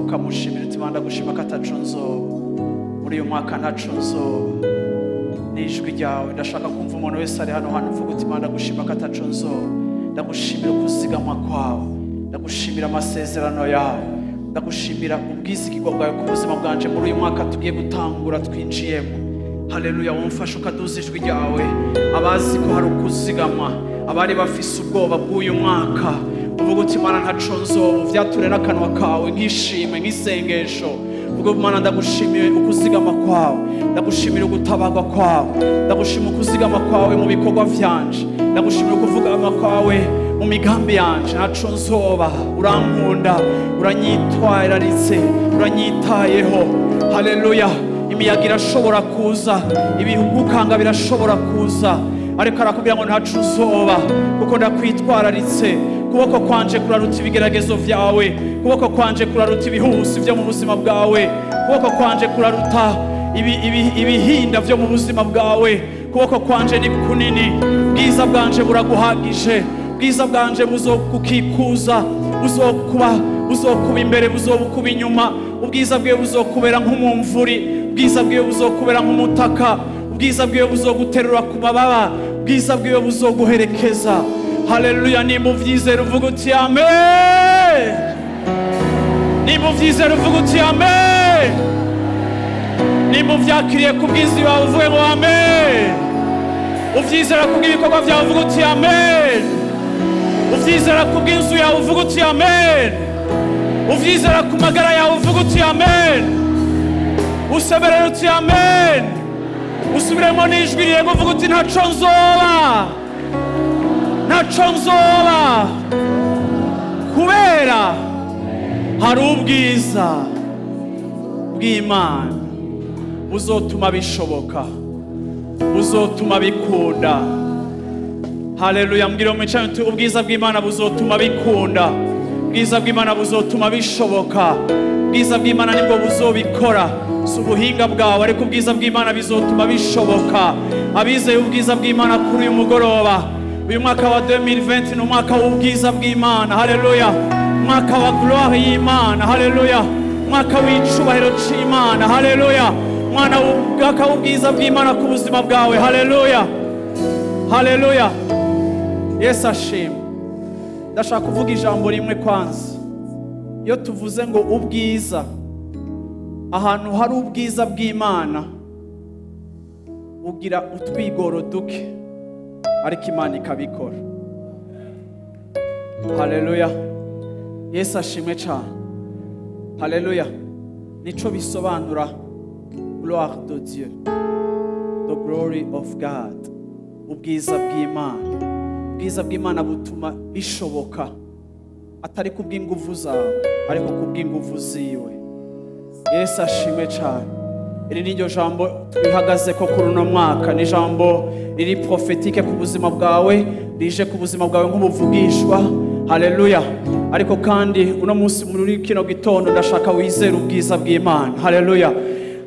Ukamushimira uti Mana ndagushima ko ataco nzoba muri uyu mwaka, ntaco nzoba. N'ijwi ryawe ndashaka kumva umuntu wese ari hano hantu uvuga uti Mana ndagushima ko ataco nzoba, ndagushimira ukuzigamwa kwawe, ndagushimira amasezerano yawe, ndagushimira ubwizigirwa bwawe ku buzima bwanje muri uyu mwaka tugiye gutangura twinjiyemo. Haleluya, wumfashe ukaduza ijwi ryawe. Abazi ko hari ukuzigamwa, abari bafise ubwoba bw'uyu mwaka, uvuga uti Mana ntaco nzoba, uvyature n'akanwa kawe nk'ishimwe nk'isengesho. Uvuga Mana ndagushimiye ukuzigama kwawe, ndagushimira ugutabarwa kwawe, ndagushimira ukuzigama kwawe mu bikorwa vyanje, ndagushimira ukuvugama kwawe mu migambi yanje. Ntaco nzoba, urankunda, uranyitwararitse, uranyitayeho. Haleluya. Imiyaga irashobora kuza, ibihugukanga birashobora kuza, ariko arakubwira ngo ntaco uzoba kuko ndakwitwararitse. Kuboko kwanje kuraruta ibigeragezo vyawe, kuboko kwanje kuraruta ibihusi vyo mu buzima bwawe, kuboko kwanje kuraruta ibihinda vyo mu buzima bwawe. Kuboko kwanje ni kunini, bwiza bwanje buraguhagije, bwiza bwanje buzokukikuza, buzokuba imbere, buzokuba inyuma. Ubwiza bwiwe buzokubera nk'umumvuri, ubwiza bwiwe buzokubera nk'umutaka, ubwiza bwiwe buzoguterura ku mababa, ubwiza bwiwe buzoguherekeza. Haleluya. Nimba uvyizera uvuga uti amen. Nimba uvyizera uvuga uti amen. Nimba uvyakiriye ku bwiza bwawe uvuge ngo amen. Uvyizera ku bw'ibikorwa vyawe uvuga uti amen. Uvyizera ku bw'inzu yawe uvuga uti amen. Uvyizera ku magara yawe uvuga uti amen. Usemerera uti amen. Usubiremo n'ijwi rirenga uvuga uti ntaco nzoba, ntaco nzoba, kubera hari ubwiza bw'Imana buzotuma bishoboka, buzotuma bikunda. Haleluya. Mbwira mwicaye uti ubwiza bw'Imana buzotuma bikunda, ubwiza bw'Imana buzotuma bishoboka, ubwiza bw'Imana nibwo buzobikora, si ubuhinga bwawe, ariko ubwiza bw'Imana bizotuma bishoboka. Abizeye ubwiza bw'Imana kuri uyu mugoroba, uyu mwaka wa 2020 ni umwaka w'ubwiza bw'Imana. Haleluya. Umwaka wa gloire y'Imana. Haleluya. Umwaka w'icubahiro c'Imana. Haleluya. Umwaka w'ubwiza bw'Imana ku buzima bwawe. Haleluya. Haleluya. Yesu ashimwe. Ndashaka kuvuga ijambo rimwe kwanza. Iyo tuvuze ngo ubwiza, ahantu hari ubwiza bw'Imana ugira utwigoro duke, ariko Imana ikabikora. Haleluya. Yesu ashimwe cyane. Haleluya. Nico bisobanura gloire de Dieu, the glory of God, ubwiza bw'Imana. Ubwiza bw'Imana butuma bishoboka, atari kubw'inguvu zawe, ariko kubw'inguvu ziwe. Yesu ashimwe cyane. Iri ni ryo jambo twihagaze ko kuri uno mwaka, ni jambo riri prophétique ku buzima bwawe, rije ku buzima bwawe nk'ubuvugishwa. Haleluya. Ariko kandi uno munsi muri kino gitondo ndashaka wizere ubwiza bw'Imana. Haleluya.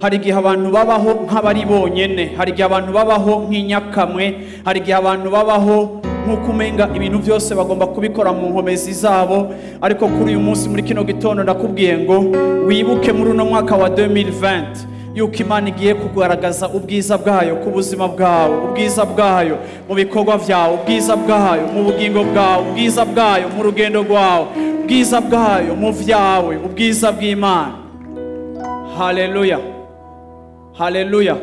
Hari igihe abantu babaho nk'abari bonyene, hari igihe abantu babaho nk'inyakamwe, hari igihe abantu babaho nk'uko umenga ibintu byose bagomba kubikora mu nkomezi zabo. Ariko kuri uyu munsi muri kino gitondo ndakubwiye ngo wibuke muri uno mwaka wa 2020 yuko Imana igiye kugaragaza ubwiza bwayo ku buzima bwawe, ubwiza bwayo mu bikorwa byawe, ubwiza bwayo mu bugingo bwawe, ubwiza bwayo mu rugendo rwawe, ubwiza bwayo mu vyawe, ubwiza bw'Imana. Haleluya. Haleluya.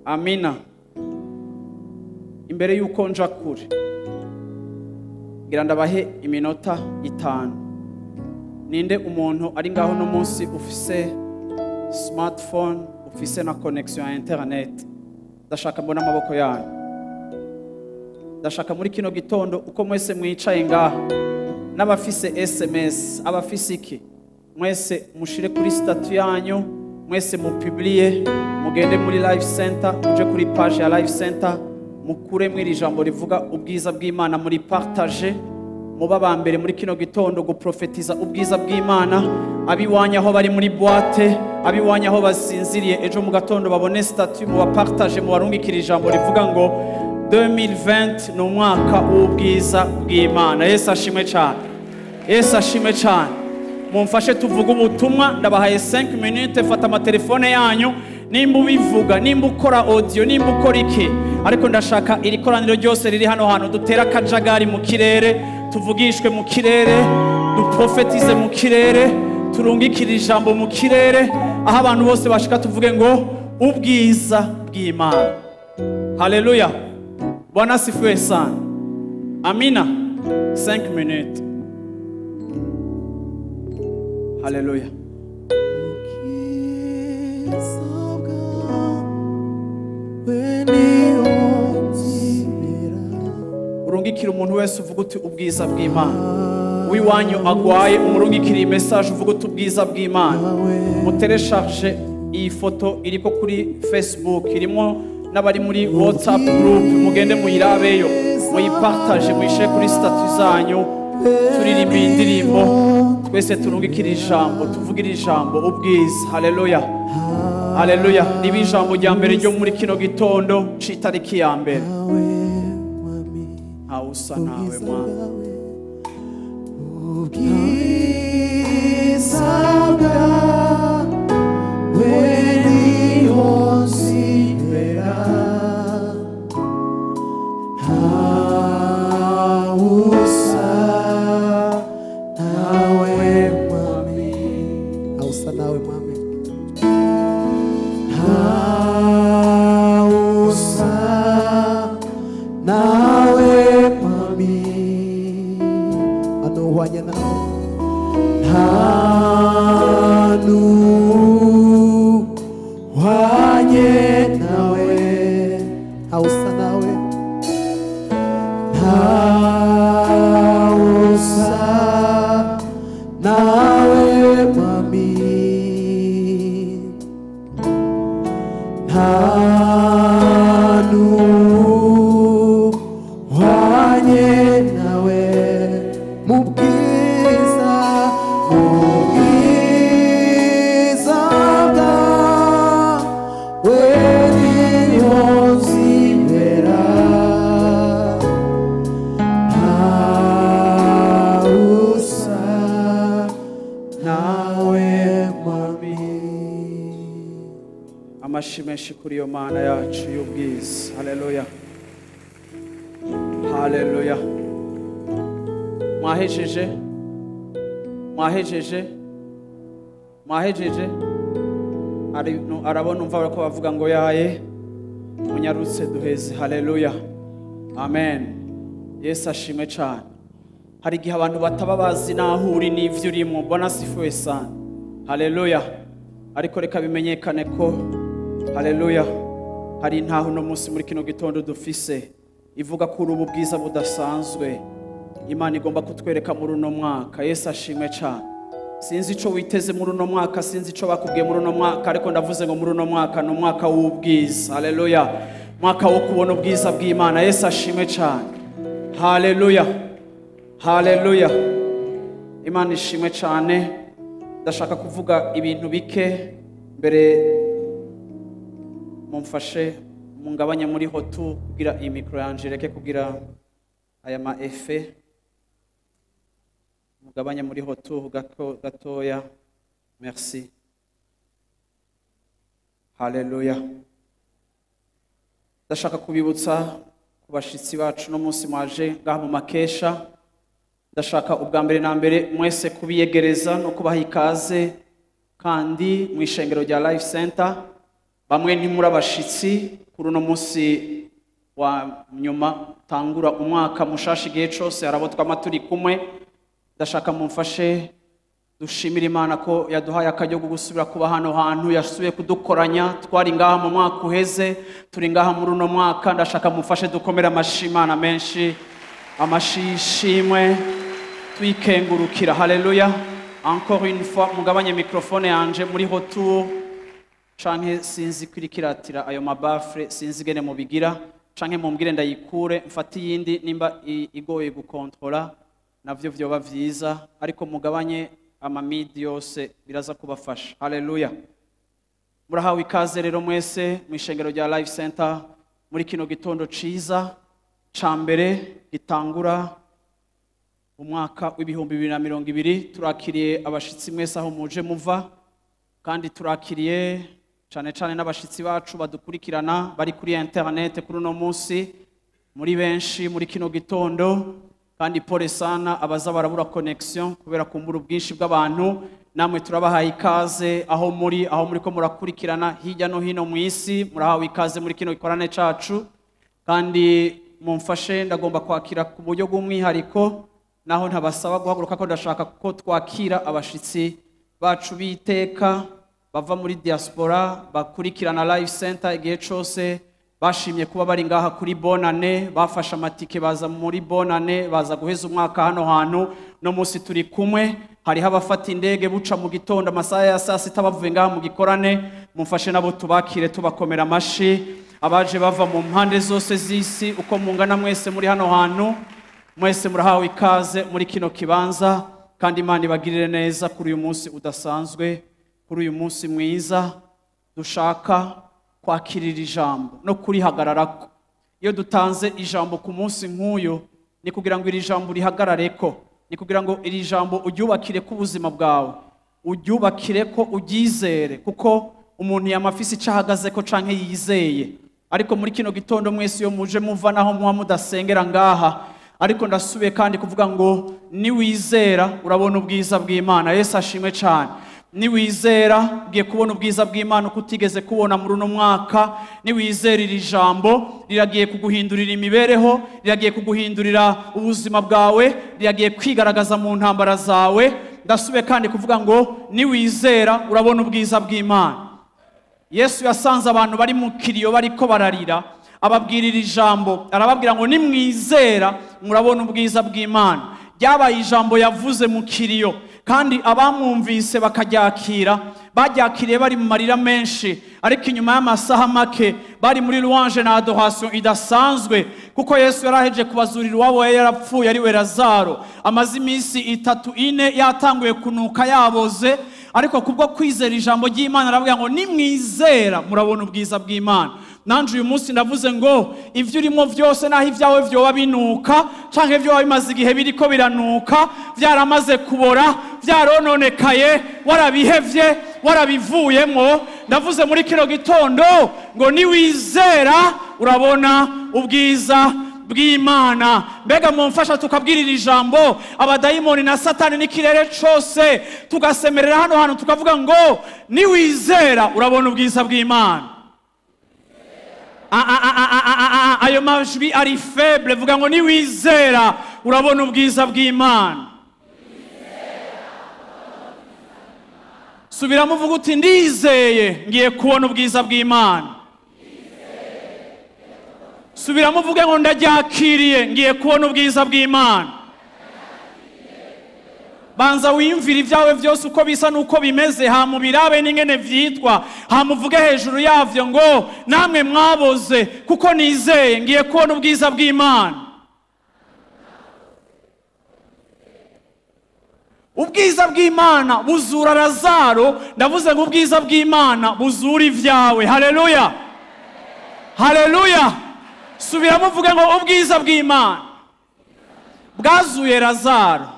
Amina. Imbere yuko nja kure, ngira ndabahe iminota 5. Ninde umuntu ari ngaho no munsi ufise smartphone, ufise na connection ya internet. Ndashaka mbona amaboko yanyu. Ndashaka muri kino gitondo uko mwese mwicaye ngaha, n'abafise SMS, abafise iki, mwese mushire kuri statut yanyu, mwese mupublie, mugende muri Life Center, muje kuri page ya Life Center, mukure mwiri jambo rivuga ubwiza bw'Imana, muri partage, muba ba mbere muri kino gitondo guprofetiza ubwiza bw'Imana. Abiwanya aho bari muri boîte, abiwanya aho basinziriye, ejo mu gatondo babone statut, mu partage, mu barungikira ijambo rivuga ngo 2020 ni umwaka w'ubwiza bw'Imana. Yesu ashimwe cyane, Yesu ashimwe cyane. Mumfashe tuvuge ubutumwa, ndabahaye 5 minutes. Fata amatelefone yanyu, nimba ubivuga, nimba ukora audio, nimba ukora iki, ariko ndashaka iri koraniro ryose riri hano hantu dutera akajagari mu kirere, tuvugishwe mu kirere, duprofetize mu kirere, turungikire ijambo mu kirere, aho abantu bose bashika tuvuge ngo ubwiza bw'Imana. Haleluya, Bwana asifiwe sana. Amina. 5 minutes. Haleluya. Urungikira umuntu wese uvuga uti ubwiza bw'Imana. Wiwanyu agwaye, umurungikira iyi message uvuga uti ubwiza bw'Imana. Mutelecharge iyi foto iriko kuri Facebook, irimo n'abari muri WhatsApp group, mugende muyirabeyo, muyipartage, muyishire kuri statut zanyu, turirimba indirimbo, twese turungikira ijambo, tuvugira ijambo ubwiza. Haleluya, haleluya. Niba ijambo rya mbere ryo muri kino gitondo c'itariki ya mbere, ntawe usa nawe Mwana. Ubwiza bwawe niho nzibera, ntawe usa nawe Mwami, ntawe usa nawe Mwami, ntawe usa nawe Mwami, anuhwanye nawe, ntanuhwanye nawe, ntawe usa nawe, ntawe usa nawe Mwami, ntanuhwanye nawe mu bwiza, mu bwiza bwawe niho nzibera, ntawe usa nawe Mwami. Amashi menshi kuri iyo Mana yacu y'ubwiza. Haleluya, haleluya. Mwahejeje, mwahejeje, mwahejeje. Arabona umva ko bavuga ngo yaye munyarutse duheze. Haleluya, amen. Yesu ashimwe cyane. Hari igihe abantu bataba bazi naho uri n'ivyo urimo. Bwana asifiwe sana. Haleluya. Ariko reka bimenyekane ko, haleluya, hari intaho no munsi muri kino gitondo dufise ivuga kuri ubu bwiza budasanzwe Imana igomba kutwereka muri uno mwaka. Yesu ashimwe cyane. Sinzi ico witeze muri uno mwaka, sinzi ico bakubwiye muri uno mwaka, ariko ndavuze ngo muri uno mwaka ni umwaka w'ubwiza. Haleluya, mwaka wo kubona ubwiza bw'Imana. Yesu ashimwe cyane. Haleluya, haleluya. Imana ishimwe cyane. Ndashaka kuvuga ibintu bike mbere, mumfashe mungabanye muri hotu kugira iyi micro yanje reke kugira aya ma effet, mugabanye muri hotu gatoya. Merci. Haleluya. Ndashaka kubibutsa ku bashitsi bacu no munsi mwaje ngaha mu makesha, ndashaka ubwa mbere na mbere mwese kubiyegereza no kubaha ikaze kandi mu ishengero rya Life Center. Bamwe ntimuri abashitsi kuri uno munsi wa nyuma tangura umwaka mushasha, igihe cose harabo twama turi kumwe. Ndashaka mumfashe Dushimira Imana ko yaduhaye akaryo ko gusubira kuba hano hantu, yasubiye kudukoranya. Twari ngaha mu mwaka uheze, turi ngaha muri uno mwaka. Ndashaka mufashe dukomere amashi Imana menshi, amashi y'ishimwe, twikengurukira. Haleluya. Encore une fois, mugabanye microphone yanje muri retour, canke sinzi kwirikiratira ayo mabaffles, sinzi gene mubigira, canke mumbwire ndayikure mfate iyindi nimba igoye gukontrola, navyo vyoba vyiza, ariko mugabanye amamidi yose biraza kubafasha. Haleluya. Murahawe ikaze rero mwese mu ishengero rya Life Center muri kino gitondo ciza ca mbere gitangura umwaka w'2020. Turakiriye abashitsi mwese aho muje muva, kandi turakiriye cane cane n'abashitsi bacu badukurikirana bari kuri internet kuri uno munsi muri benshi muri kino gitondo. Kandi pole sana abaza barabura connection kubera kumbura ubwinshi bw'abantu. Namwe turabahaye ikaze aho muri, aho muri ko murakurikirana hirya no hino mu isi, murahawe ikaze muri kino gikorane cacu. Kandi mumfashe, ndagomba kwakira ku buryo bw'umwihariko, naho ntabasaba guhaguruka, ko ndashaka ko twakira abashitsi bacu b'iteka bava muri diaspora bakurikirana Life Center igihe cose. Bashimye kuba bari ngaha kuri bonane, bafashe amatike baza muri bonane, baza guheza umwaka hano hantu. No munsi turi kumwe, hariho abafata indege buca mu gitondo amasaha ya saa sita bavuye ngaha mu gikorane. Mumfashe nabo tubakire tubakomera amashi. Abaje bava mu mpande zose z'isi uko mungana mwese muri hano hantu, mwese murahawe ikaze muri kino kibanza. Kandi Imana ibagirire neza kuri uyu munsi udasanzwe, kuri uyu munsi mwiza dushaka kwakirira ijambo no kurihagararako. Iyo dutanze ijambo ku munsi nk'uyu, ni kugira ngo iri jambo rihagarareko, ni kugira ngo iri jambo uryubakire ku buzima bwawe, uryubakire ko uryizere, kuko umuntu yamafisi icyo ahagazeko canke yizeye. Ariko muri kino gitondo mwese iyo muje muva naho muba mudasengera ngaha, ariko ndasubiye kandi kuvuga ngo niwizera urabona ubwiza bw'Imana. Yesu ashimwe cyane. Niwizera ugiye kubona ubwiza bw'Imana uko utigeze kubona muri uno mwaka. Niwizera iri jambo riragiye kuguhindurira imibereho, riragiye kuguhindurira ubuzima bwawe, riragiye kwigaragaza mu ntambara zawe. Ndasubiye kandi kuvuga ngo niwizera urabona ubwiza bw'Imana. Yesu yasanze abantu bari mu kiriyo bariko bararira, ababwirira ijambo, arababwira ngo nimwizera murabona ubwiza bw'Imana. Ryabaye ijambo yavuze mu kiriyo, kandi abamwumvise bakaryakira, baryakiriye bari mu marira menshi, ariko inyuma y'amasaha make bari muri louange na adoration idasanzwe, kuko Yesu yaraheje kubazurira uwabo yari yarapfuye ari we Lazaro, amaze iminsi 3 4 yatanguye kunuka yaboze, ariko kubwo kwizera ijambo ry'Imana aravuga ngo nimwizera murabona ubwiza bw'Imana. Nanje uyu munsi ndavuze ngo ivyo urimo vyose, naho ivyawe vyoba binuka canke vyoba bimaze igihe biriko biranuka, vyaramaze kubora, vyarononekaye, warabihevye, warabivuyemo, ndavuze muri kino gitondo ngo niwizera urabona ubwiza bw'Imana. Mbega mumfasha tukabwirira ijambo abadayimoni na Satani n'ikirere cose, tugasemerera hano hantu tukavuga ngo niwizera urabona ubwiza bw'Imana. Ayo majwi ari faible, vuga ngo niwizera urabona ubwiza bw'Imana. Subiramo uvuga uti ndizeye ngiye kubona ubwiza bw'Imana. Subiramo uvuge ngo ndaryakiriye ngiye kubona ubwiza bw'Imana. Banza wiyumvire ibyawe byose uko bisa nuko bimeze, hamubirabe n'ingene vyitwa, hamuvuge hejuru yavyo ngo namwe mwaboze kuko nizeye ngiye kubona ubwiza bw'Imana. Ubwiza bw'Imana buzura Lazaro, ndavuze ngo ubwiza bw'Imana buzura ivyawe. Haleluya, haleluya. Subiramo uvuge ngo ubwiza bw'Imana bwazuye Lazaro,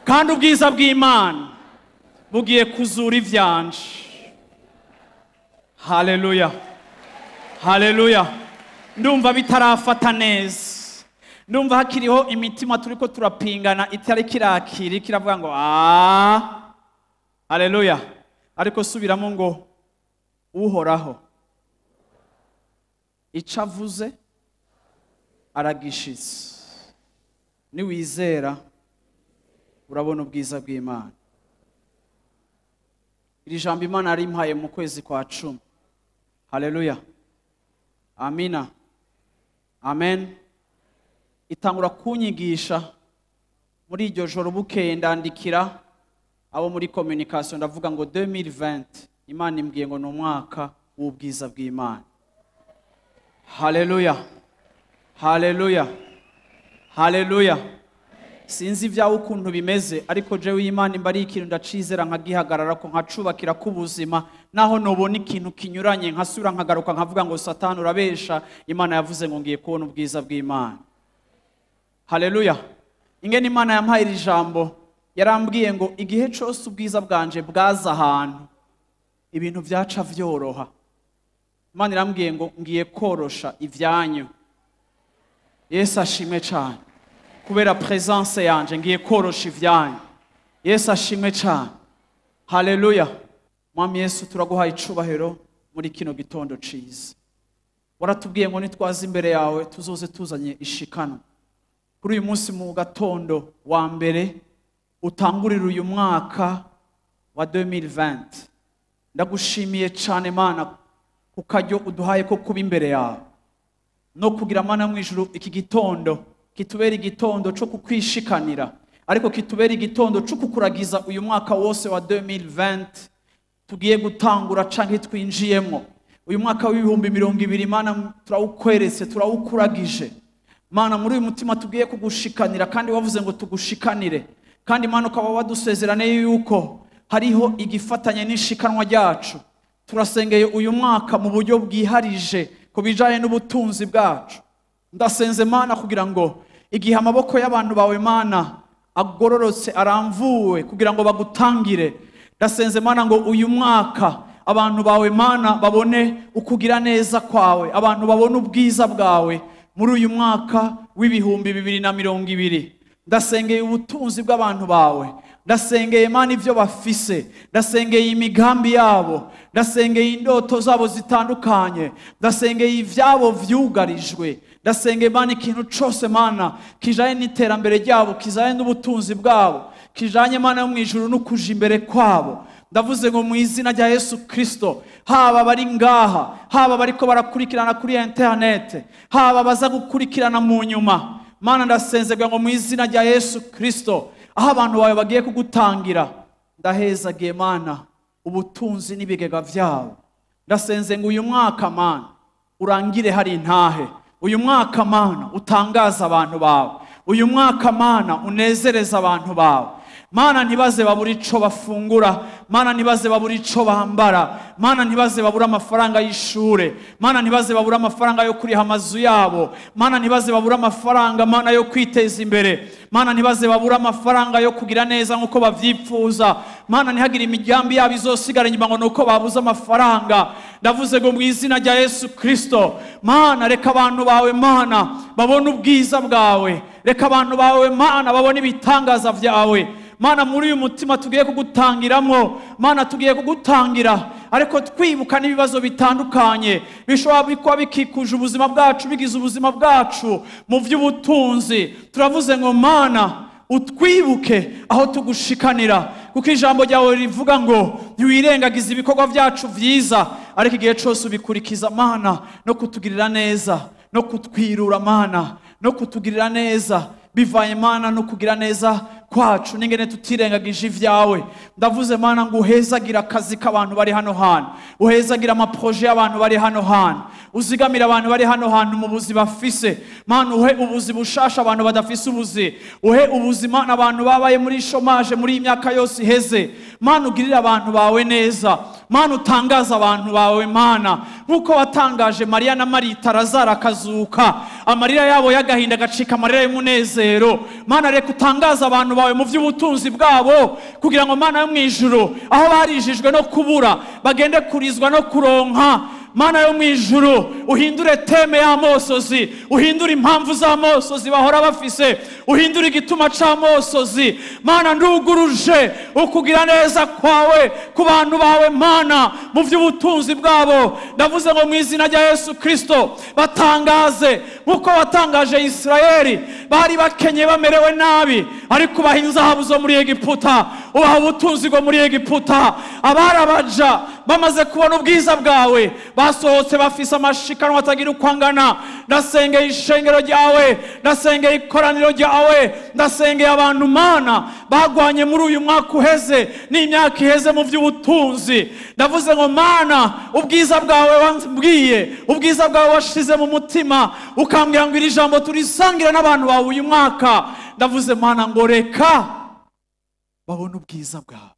kandi ubwiza bw'Imana bugiye kuzura ivyanje. Haleluya, haleluya. Ndumva bitarafata neza, ndumva hakiriho imitima turiko turapingana itari kirakira kiravuga ngo haleluya. Ariko subiramo ngo Uhoraho ico avuze aragishize. Niwizera urabona ubwiza bw'Imana. Iri jambo Imana yarimpaye mu kwezi kwa 10. Haleluya, amina, amen. Itangura kunyigisha muri iryo joro, bukeye ndandikira abo muri communication, ndavuga ngo 2020 Imana imbwiye ngo ni umwaka w'ubwiza bw'Imana. Haleluya, haleluya, haleluya. Sinzi ibyawe ukuntu bimeze, ariko jewe Imana imba ari ikintu ndacizera, nkagihagarara ko, nkacubakira k'ubuzima. Naho nobona ikintu kinyuranye, nkasubira nkagaruka nkavuga ngo Satani urabesha, Imana yavuze ngo ngiye kubona ubwiza bw'Imana. Haleluya. Ingene Imana yampaye iri jambo, yarambwiye ngo igihe cyose ubwiza bwanje bwaza ahantu, ibintu byaca vyoroha. Imana irambwiye ngo ngiye korosha ivyanyu. Yesu ashimwe cyane. Kubera presence yanje ngiye korosha ivyanyu. Yesu ashimwe cyane. Haleluya. Mwami Yesu, turaguhaye icubahiro muri kino gitondo ciza. Waratubwiye ngo nitwaza imbere yawe tuzoze tuzanye ishikano. Kuri uyu munsi mu gatondo wa mbere utangurira uyu mwaka wa 2020, ndagushimiye cyane Mana kukaryo uduhaye ko kuba imbere yawe, no kugira Mana mu ijuru iki gitondo kitubera igitondo cyo kukwishikanira, ariko kitubera igitondo cyo kukuragiza uyu mwaka wose wa 2020 tugiye gutangura canke twinjiyemo. Uyu mwaka w'ibihumbi 20 Mana turawukweretse, turawukuragije. Mana muri uyu mutima tugiye kugushikanira, kandi wavuze ngo tugushikanire, kandi Mana ukaba wadusezerane yuko hariho igifatanye n'ishikanwa ryacu. Turasengeye uyu mwaka mu buryo bwiharije ku bijanye n'ubutunzi bwacu. Ndasenze Mana kugira ngo igihe amaboko y'abantu bawe Mana agororotse aramvuwe kugira ngo bagutangire, ndasenze Mana ngo uyu mwaka abantu bawe Mana babone ukugira neza kwawe, abantu babone ubwiza bwawe muri uyu mwaka w'ibihumbi 2020. Ndasengeye ubutunzi bw'abantu bawe, ndasengeye Mana ivyo bafise, ndasengeye imigambi yabo, ndasengeye indoto zabo zitandukanye, ndasengeye ivyabo vyugarijwe, ndasengeye Mana ikintu cose Mana kijanye n'iterambere ryabo, kijanye n'ubutunzi bwabo, kijanye Mana yo mwijuru n'ukuja imbere kwabo. Ndavuze ngo mu izina rya Yesu Kristo, haba bari ngaha, haba bariko barakurikirana kuri internet, haba baza gukurikirana mu nyuma, Mana ndasenze ngo mu izina rya Yesu Kristo, aho abantu bawe bagiye kugutangira, ndahezagiye Mana ubutunzi n'ibigega vyabo. Ndasenze ngo uyu mwaka Mana urangire hari intahe, uyu mwaka Mana utangaza abantu bawe, uyu mwaka Mana unezereza abantu bawe. Mana ntibaze babura ico bafungura, Mana ntibaze babura ico bambara, Mana ntibaze babura amafaranga y'ishure, Mana ntibaze babura amafaranga yo kuriha amazu yabo, Mana ntibaze babura amafaranga Mana yo kwiteza imbere, Mana ntibaze babura amafaranga yo kugira neza nkuko bavyipfuza, Mana ntihagire imigambi yabo izosigara inyuma ngo nuko babuze amafaranga. Ndavuze ngo mu izina rya Yesu Kristo, Mana reka abantu bawe Mana babone ubwiza bwawe, reka abantu bawe Mana babone ibitangaza vyawe. Mana muri uyu mutima tugiye kugutangiramo, Mana tugiye kugutangira, ariko twibuka n'ibibazo bitandukanye bishobora kuba bikikuje ubuzima bwacu, bigize ubuzima bwacu mu by'ubutunzi. Turavuze ngo Mana utwibuke aho tugushikanira, kuko ijambo ryawe rivuga ngo ntiwirengagize ibikorwa byacu vyiza, ariko igihe cyose ubikurikiza Mana no kutugirira neza, no kutwirura Mana, no kutugirira neza bivanye Mana no kugira neza kwacu n'ingene tutirengagije ivyawe. Ndavuze Mana ngo uhezagira akazi k'abantu bari hano hantu, uhezagira amaproje y'abantu bari hano hantu, uzigamira abantu bari hano hantu mu buzi bafise. Mana uhe ubuzi bushasha abantu badafise ubuzi, uhe ubuzima n'abantu babaye muri chômage muri imyaka yose iheze. Mana ugirira abantu bawe neza, Mana utangaza abantu bawe Mana nkuko watangaje Mariya na Marita, Lazaro akazuka, amarira yabo y'agahinda gacika amarira y'umunezero. Mana reka utangaza abantu bawe mu by'ubutunzi bwabo, kugira ngo Mana yo mwijuru aho barijijwe no kubura bagende kurizwa no kuronka. Mana yo mwijuru uhindure teme y'amosozi, uhindure impamvu z'amosozi bahora bafise, uhindure igituma c'amosozi. Mana nduguruje ukugira neza kwawe ku bantu bawe Mana mu by'ubutunzi bwabo. Ndavuze ngo mu izina rya Yesu Kristo batangaze nkuko watangaje Israeli, bari bakenye bamerewe nabi, Ariko ubaha inzahabu zo muri Egiputa, ubaha ubutunzi bwo muri Egiputa. Abarabaja bamaze kubona ubwiza bwawe basohotse bafise amashikanwa atagira uko angana. Ndasengeye ishengero ryawe, ndasengeye ikoraniro ryawe, ndasengeye abantu Mana bagwanye muri uyu mwaka uheze n'imyaka iheze mu by'ubutunzi. Ndavuze ngo Mana, ubwiza bwawe wambwiye, ubwiza bwawe washize mu mutima, ukambwira ngo iri jambo turisangira n'abantu bawe uyu mwaka. Ndavuze Mana ngo reka babone ubwiza bwawe.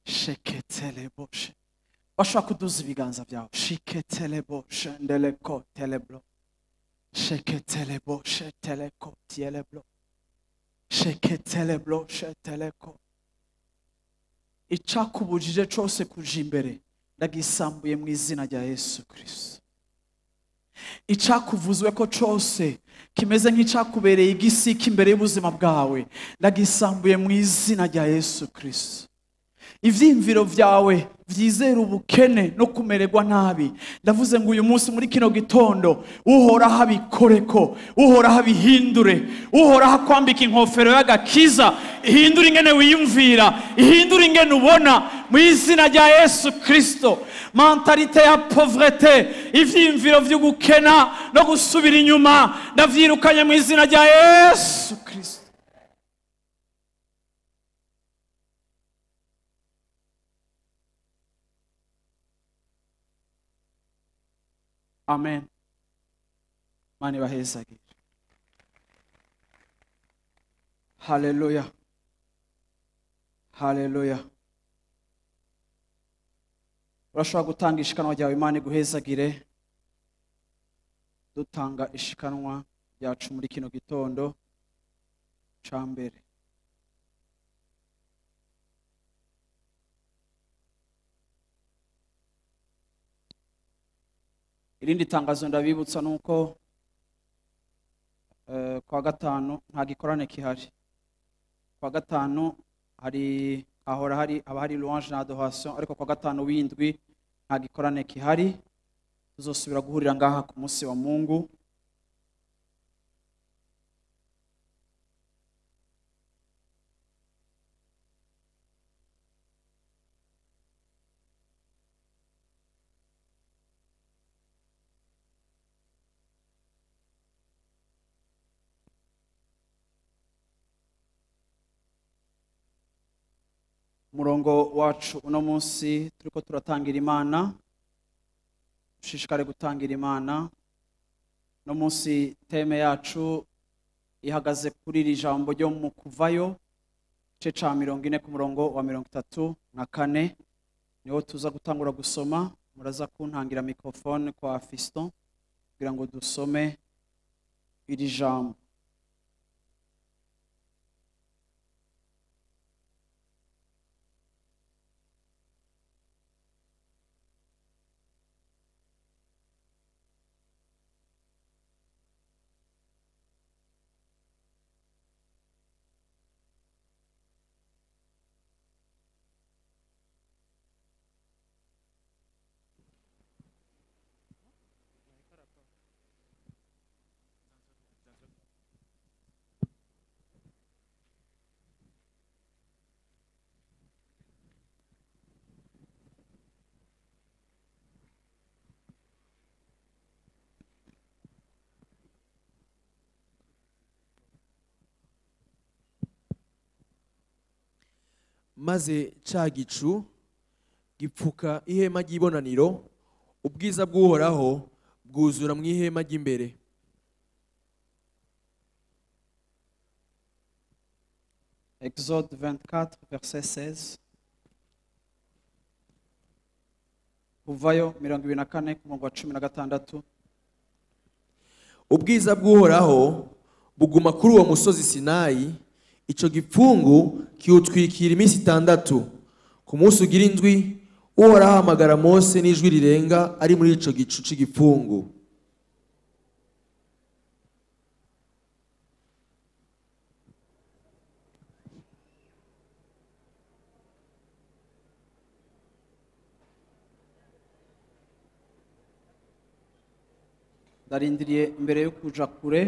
Sheketeleboshe. Bashobora kuduza ibiganza byawe. Shiketeleboshe ndeleko teleblo. Sheketeleboshe teleko tieleblo. Sheketeleboshe teleko. Icakubujije cose kuja imbere ndagisambuye mu izina rya Yesu Kristo. Icakuvuzwe ko cose kimeze nk'icakubereye igisiki imbere y'ubuzima bwawe ndagisambuye mu izina rya Yesu Kristo. Ivyimviro vyawe vyizera ubukene no kumererwa nabi, ndavuze ngo uyu munsi muri kino gitondo Uhoraho abikoreko, Uhoraho abihindure, Uhoraho akwambika inkofero y'agakiza, ihindure ingene wiyumvira, ihindure ingene ubona mu izina rya Yesu Kristo. Mentalite ya pauvreté, ivyimviro vy'ugukena no gusubira inyuma, ndavyirukanye mu izina rya Yesu Kristo. Amen. Mani bahezagire. Haleluya. Haleluya. Urashobora gutanga ishikanwa ryawe, Imana iguhezagire. Dutanga ishikanwa ryacu muri kino gitondo ca mbere. Irindi tangazo ndabibutsa nuko kwa gatanu nta gikorane kihari. Kwa gatanu hari ahora hari aba hari louange na adoration, ariko kwa gatanu w'indwi nta gikorane kihari. Tuzosubira guhurira ngaha ku munsi wa Mungu. Murongo wacu uno munsi turiko turatangira Imana, dushishikare gutangira Imana. No munsi teme yacu ihagaze kuri iri jambo ryo mu Kuvayo igice ca 40 ku murongo wa 34, niho tuza gutangura gusoma. Muraza kuntangira microphone kwa Fiston kugira ngo dusome iri jambo. Maze ca gicu gipfuka ihema ry'ibonaniro, ubwiza bw'Uhoraho bwuzura mu ihema ry'imbere. Exode 24 verset 16. Kuvayo 24 ku murongo wa 16. Ubwiza bw'Uhoraho buguma kuri uwo musozi Sinayi, ico gipfungu kiwutwikira iminsi 6. Ku munsi ugira indwi Uhoraho ahamagara Mose n'ijwi rirenga ari muri ico gicu c'igipfungu. Ndarindiriye imbere yo kuja kure,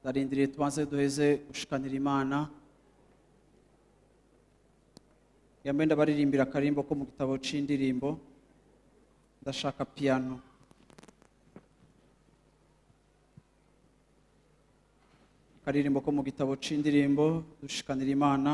ndarindiriye tubanze duheze gushikanira Imana. Yambe ndabaririmbira akarimbo ko mu gitabo c'indirimbo. Ndashaka piano. Akaririmbo ko mu gitabo c'indirimbo dushikanira Imana.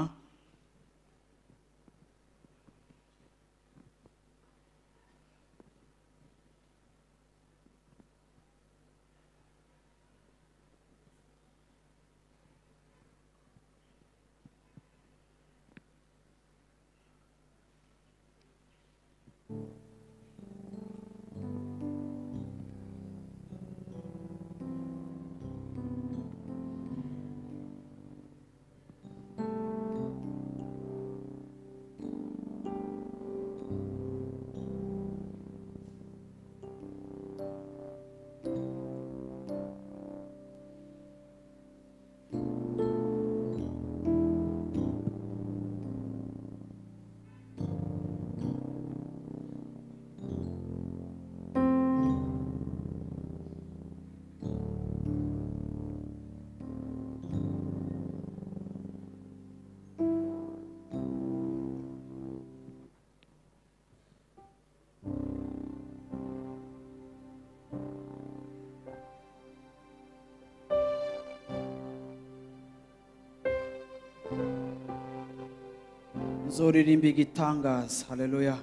Nzoririmba igitangaza. Haleluya.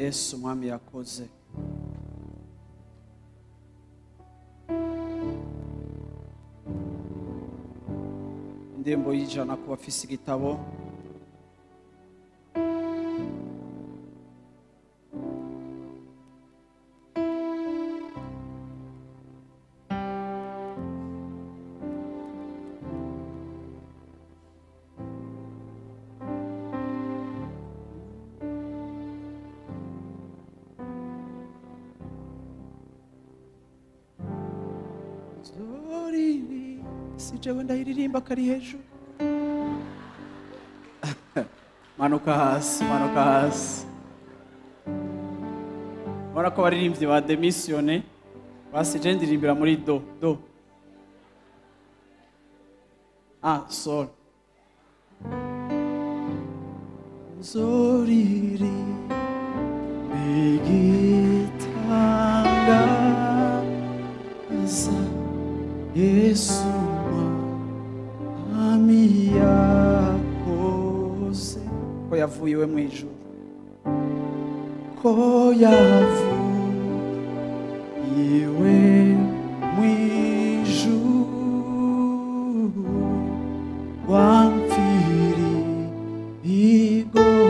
Yesu Mwami yakoze. Indirimbo y'ijana ku bafise igitabo. Jewe ndayiririmba kari hejuru. Manuka hasi, manuka hasi. Ubona ko abaririmbyi ba demissionné basije ndirimbira muri do do. Ah, sol. Zoriri igitangaza Yesu Mwami yakoze. Ko yavuye iwe mu ijuru, ko yavuye iwe mu ijuru, wamfiriye igorogota.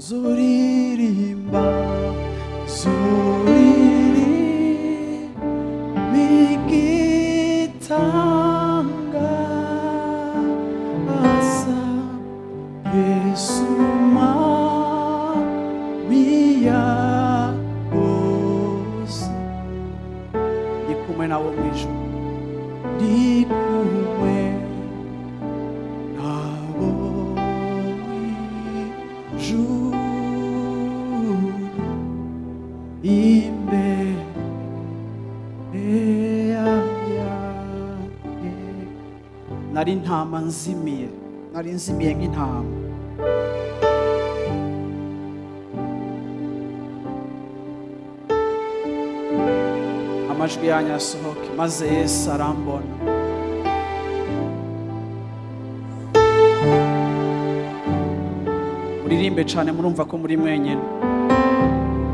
Zoririmba, zoririmba igitangaza Yesu Mwami yakoze. Ndi kumwe nawe mu ijuru, ndi kumwe nabo mu ijuru, imbere nari intama nzimiye, nari nzimiye nk'intama. Amajwi yanyu asohoke, maze Yesu arambona. Muririmbe cyane, murumva ko muri mwenyine.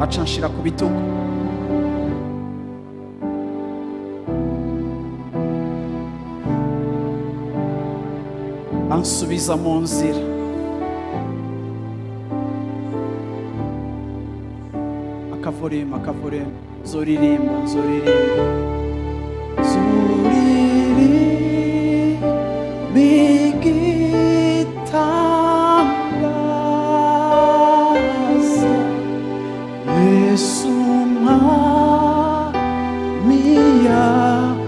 Aca nshira ku bitugu. Ansubiza mu nzira. Akavorema, akavorema. Zoririmba, zoririmba. Zoririmba igitangaza Yesu Mwami yakoze.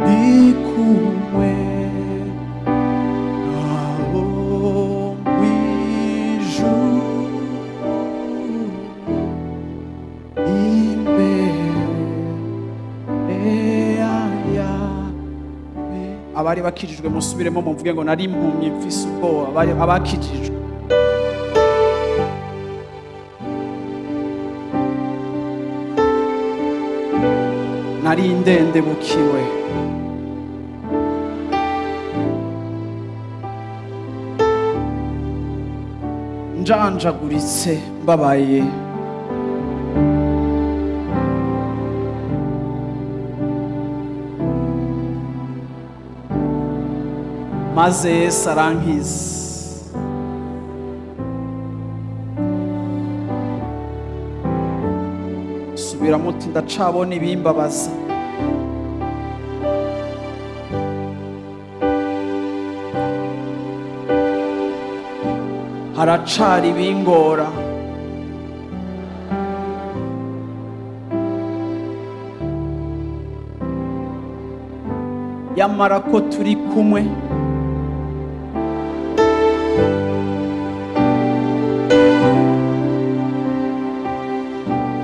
Ndi kumwe nabo Abari bakijijwe musubiremo muvuge ngo nari impumyi mfise ubwoba. Abari abakijijwe, nari ndendebukiwe, njanjaguritse, mbabaye, maze Yesu arankiza. Subiramo uti ndacabona ibimbabaza, haracari ibingora, yamara ko turi kumwe,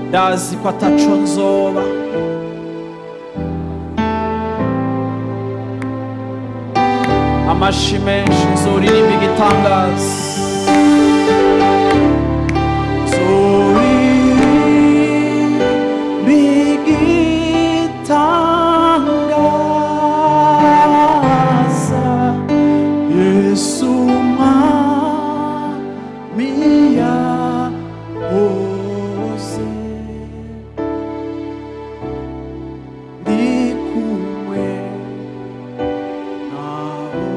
ndazi ko ataco nzoba. Amashi menshi, nzoririmba igitangaza, nzoririmba igitangaza, Yesu mwami yahoze, ndi kumwe nawe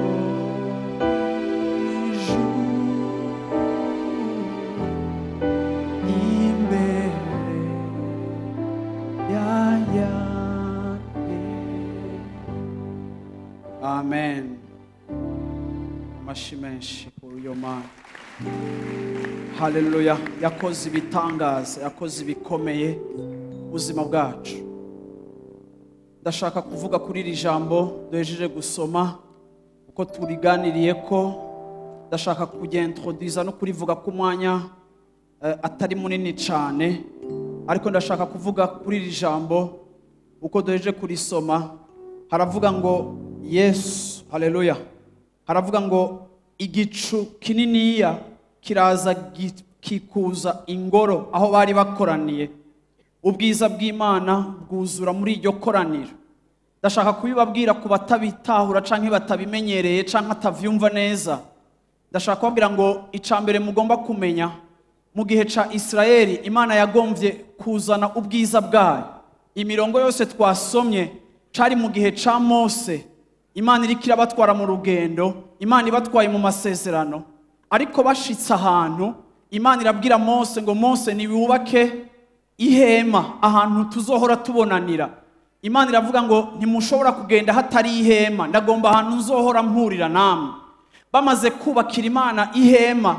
ijuru imbere ya yane. Amen. Amashi menshi kuri iyo Mana. Haleluya. Yakoze ibitangaza, yakoze ibikomeye ubuzima bwacu. Ndashaka kuvuga kuri iri jambo duhejeje gusoma, uko turiganiriye ko ndashaka kugentroduza no kurivuga ku mwanya atari munini cyane, ariko ndashaka kuvuga kuri iri jambo uko duhejeje kurisoma. Haravuga ngo Yesu, haleluya, haravuga ngo igicu kininiya kiraza kikuza ingoro aho bari bakoraniye, ubwiza bw'Imana bwuzura muri iryo koraniro. Ndashaka kubibabwira ku batabitahura canke batabimenyereye canke atavyumva neza. Ndashaka kubabwira ngo icambere mugomba kumenya, mu gihe ca Israeli Imana yagomvye kuzana ubwiza bwayo. Imirongo yose twasomye cari mu gihe ca Mose, Imana iriko irabatwara mu rugendo, Imana ibatwaye mu masezerano. Ariko bashitse ahantu, Imana irabwira Mose ngo Mose niwubake ihema ahantu tuzohora tubonanira. Imana iravuga ngo ntimushobora kugenda hatari ihema, ndagomba ahantu nzohora mpurira namwe. Bamaze kubakira Imana ihema,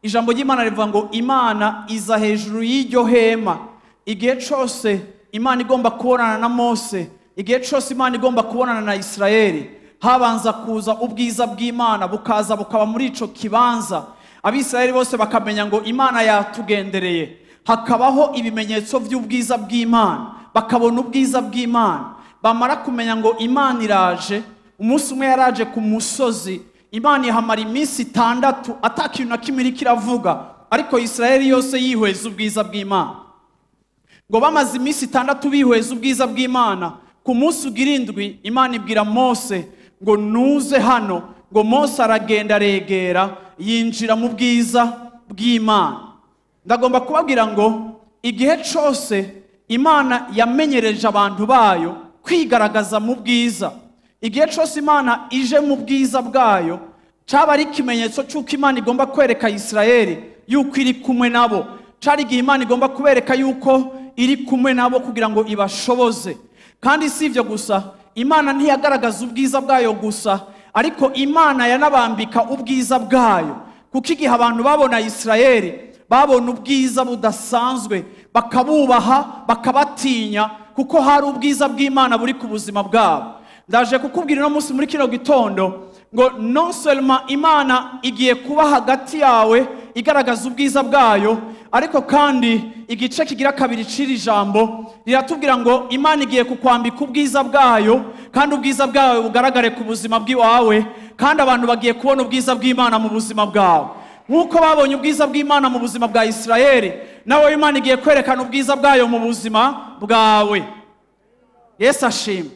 ijambo ry'Imana rivuga ngo Imana iza hejuru y'iryo hema. Igihe cose Imana igomba kubonana na Mose, igihe cose Imana igomba kubonana na Israeli, habanza kuza ubwiza bw'Imana bukaza bukaba muri ico kibanza. Abisirayeli bose bakamenya ngo Imana yatugendereye. Hakabaho ibimenyetso by'ubwiza bw'Imana, bakabona ubwiza bw'Imana. Bamara kumenya ngo Imana iraje, umunsi umwe yaraje ku musozi, Imana ihamara iminsi 6 atakintu na kimwe iriko iravuga, ariko Israeli yose yihweza ubwiza bw'Imana. Ngo bamaze iminsi 6 bihweza ubwiza bw'Imana, ku munsi ugira indwi Imana ibwira Mose ngo nuze hano. Ngo Mose aragenda aregera, yinjira mu bwiza bw'Imana. Ndagomba kubabwira ngo igihe cose Imana yamenyereje abantu bayo kwigaragaza mu bwiza, igihe cose Imana ije mu bwiza bwayo, caba ari ikimenyetso c'uko Imana igomba kwereka Israeli yuko iri kumwe nabo. Cari igihe Imana igomba kubereka yuko iri kumwe nabo kugira ngo ibashoboze. Kandi si ivyo gusa, Imana ntiyagaragaza ubwiza bwayo gusa, ariko Imana yanabambika ubwiza bwayo. Kuko igihe abantu babona Israeli, babona ubwiza budasanzwe, bakabubaha, bakabatinya, kuko hari ubwiza bw'Imana buri ku buzima bwabo. Ndaje kukubwira uno munsi muri kino gitondo Ngo non seulement Imana igiye kuba hagati yawe igaragaza ubwiza bwayo, ariko kandi igice kigira kabiri c'iri jambo riratubwira ngo Imana igiye kukwambika ubwiza bwayo, kandi ubwiza bwawe bugaragare ku buzima bw'iwawe, kandi abantu bagiye kubona ubwiza bw'Imana mu buzima bwawe. Nk'uko babonye ubwiza bw'Imana mu buzima bwa Isirayeli, nawe Imana igiye kwerekana ubwiza bwayo mu buzima bwawe. Yesu ashimwe.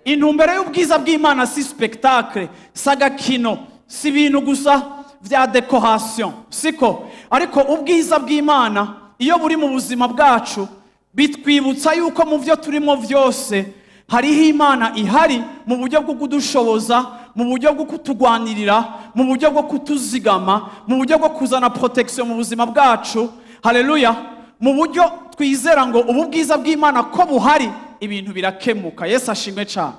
Intumbero y'ubwiza bw'Imana si spectacle, si agakino, si ibintu gusa vya decoration, siko? Ariko ubwiza bw'Imana iyo buri mu buzima bwacu bitwibutsa yuko mu byo turimo vyose hariho Imana ihari mu buryo bwo kudushoboza, mu buryo bwo kutugwanirira, mu buryo bwo kutuzigama, mu buryo bwo kuzana protection mu buzima bwacu. Haleluya. Mu buryo twizera ngo ubu bwiza bw'Imana ko buhari, ibintu birakemuka. Yesu ashimwe cyane.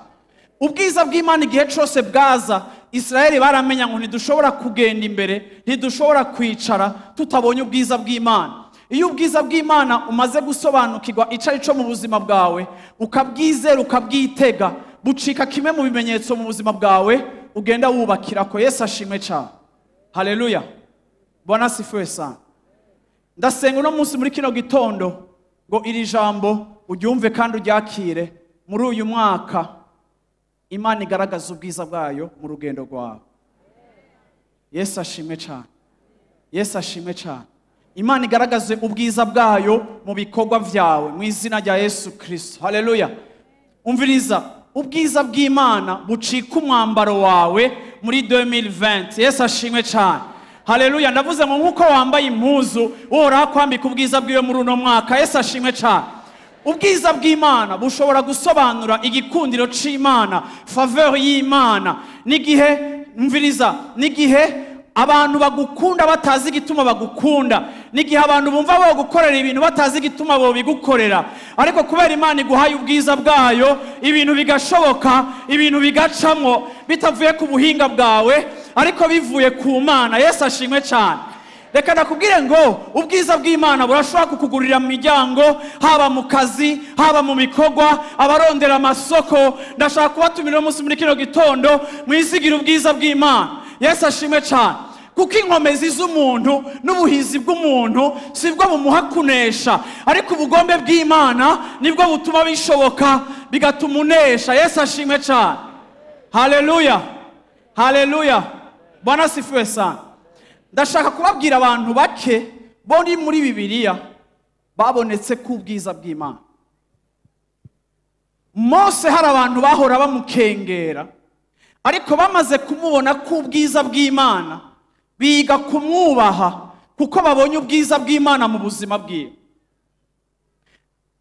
Ubwiza bw'Imana igihe cyose bwaza, Israeli baramenya ngo ntidushobora kugenda imbere, ntidushobora kwicara tutabonye ubwiza bw'Imana. Iyo ubwiza bw'Imana umaze gusobanukirwa ico ari cyo mu buzima bwawe, ukabwizera, ukabwitega, bucika kimwe mu bimenyetso mu buzima bwawe ugenda wubakira ko. Yesu ashimwe cyane. Haleluya. Bwana asifiwe sana. Ndasenga uno munsi muri kino gitondo ngo iri jambo uryumve kandi uryakire. Muri uyu mwaka Imana igaragaza ubwiza bwayo mu rugendo rwawe. Yesu ashimwe cyane. Yesu ashimwe cyane. Imana igaragaze ubwiza bwayo mu bikorwa vyawe mu izina rya Yesu Kristo. Haleluya. Umviriza, ubwiza bw'Imana bucika umwambaro wawe muri 2020. Yesu ashimwe cyane. Haleluya. Ndavuze ngo nkuko wambaye impuzu, Uhoraho akwambika ubwiza bwiwe muri uno mwaka. Yesu ashimwe cyane. Ubwiza bw'Imana bushobora gusobanura igikundiro c'Imana, faveur y'Imana. N'igihe, umviriza, n'igihe abantu bagukunda batazi igituma bagukunda, n'igihe abantu bumva bogukorera ibintu batazi igituma bobigukorera, ariko kubera Imana iguhaye ubwiza bwayo, ibintu bigashoboka, ibintu bigacamwo bitavuye ku buhinga bwawe, ariko bivuye ku Mana. Yesu ashimwe cyane. Reka nakubwire ngo ubwiza bw'Imana burashobora kukugurira mu miryango, haba mu kazi, haba mu bikorwa, abarondera amasoko. Ndashaka kubatumira umunsi muri kino gitondo mwizigira ubwiza bw'Imana. Yesu ashimwe cyane. Kuko inkomezi z'umuntu n'ubuhizi bw'umuntu sibwo bumuha kunesha, ariko ubugombe bw'Imana nibwo butuma bishoboka, bigatuma unesha. Yesu ashimwe cyane. Haleluya. Haleluya. Bwana asifiwe sana. Ndashaka kubabwira abantu bake bori muri Bibiliya babonetse ku bwiza bw'Imana. Mose hari abantu bahora bamukengera, ariko bamaze kumubona ku bwiza bw'Imana biga kumwubaha, kuko babonye ubwiza bw'Imana mu buzima bwiwe.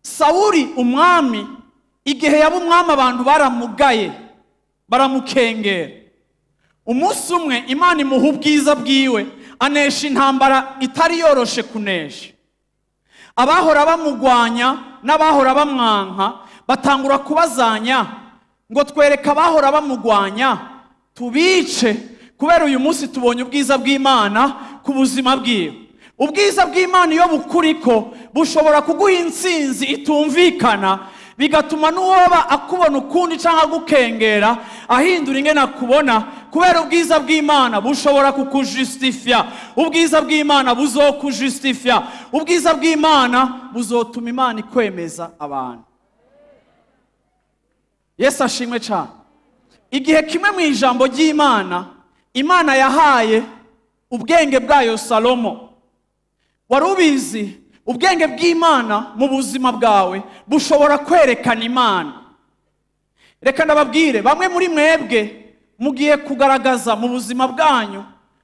Sawuli umwami, igihe yaba umwami abantu baramugaye, baramukengera. Umunsi umwe Imana imuha ubwiza bwiwe, anesha intambara itari yoroshe kunesha. Abahora bamugwanya n'abahora bamwanka batangura kubazanya ngo twereke abahora bamugwanya tubice, kubera uyu munsi tubonye ubwiza bw'Imana ku buzima bwiwe. Ubwiza bw'Imana iyo bukuriko bushobora kuguha intsinzi itumvikana, bigatuma n'uwoba akubona ukundi cyangwa agukengera ahindura ingene akubona, kubera ubwiza bw'Imana bushobora kukujustifia. Ubwiza bw'Imana buzokujustifia. Ubwiza bw'Imana buzotuma Imana ikwemeza abantu. Yesu ashimwe cyane. Igihe kimwe mu ijambo ry'Imana, Imana yahaye ubwenge bwayo Salomo. Wari ubizi, ubwenge bw'Imana mu buzima bwawe bushobora kwerekana Imana. Reka ndababwire, bamwe muri mwebwe mugiye kugaragaza mu buzima bwanyu